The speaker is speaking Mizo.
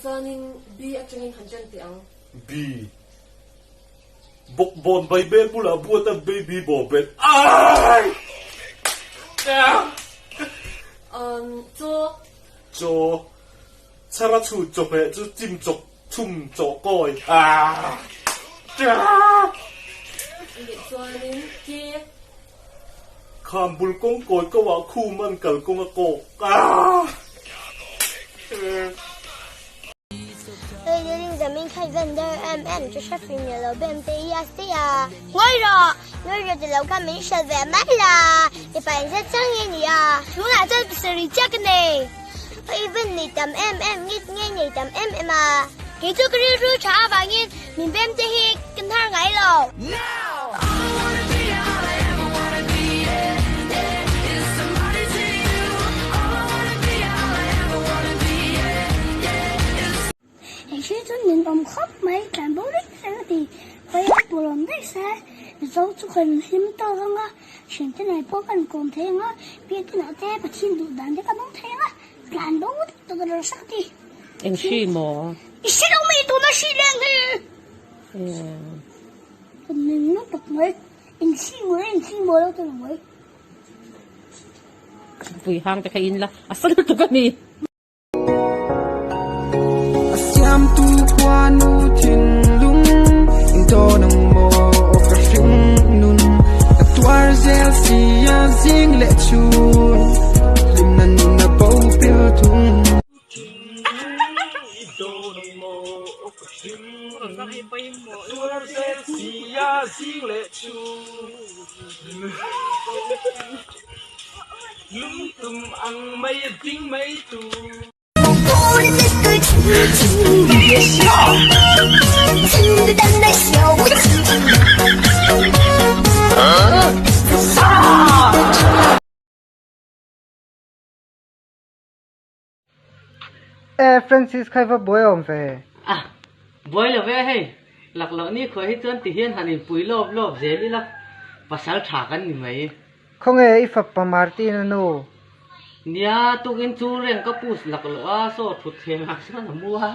Chuanin B atangin han ṭan teh ang. B. Bawkbawn Baibel bulah buata baby bawlbel ai! Um, chaw. Chaw. Chhara chhut chawhmeh chu chim chawk chhum chaw kawi ah! Leh chuanin K. Kham bul kawng kawi ko ah khum an kal kawng a kawk ah! Hei Leling zamin khat ven der em em chu hre fing ni lo bem te hi a si a. Ngawi rawh! Ngawi rawh ti lo khan min hrilh ve mai la, mipa in zet chang nge ni a? Tunah chuan pasarih chiah ka nei. Hei ven nei tam em em ngit nge nei tam em em a. Kei chu ka rilru tha avangin min bem te hi ka hnar ngai lo. Hei hi chu nin awm khawp mai tlan bo reng reng a ti. Khawi a tur awm daih se Mizo chu kan hlim tawk ang a, thiante nei pawh kan kawm thei ang a, biakinah te Pathian duh dan te kan awm thei ang a, tlan bo tak tak a rawh sak a ti. Eng hri maw? I hre lo mai tuna hri leng hi. Kan ning lutuk mai, inchhi mawi inchhi mawi lo te mai. Pui hang te kha in la, a sa lutuk a ni. A siamtu khuanu thinlung in tawn ang maw ka hring nun ka tuar zel si a zing leh chhun hlimna nun a bo pil thung. E Francis khai va buai awm ve. A, buai lo ve hei, lak loh ni khuai hi chuan ti hian han inpui lawp lawp zel ila, pasal tha kan ni mai. Khawnge i fapa Martin a nu? Nia, tukin chu reng ka pus lak loh a, saw thut thleng ah chuan a mu a.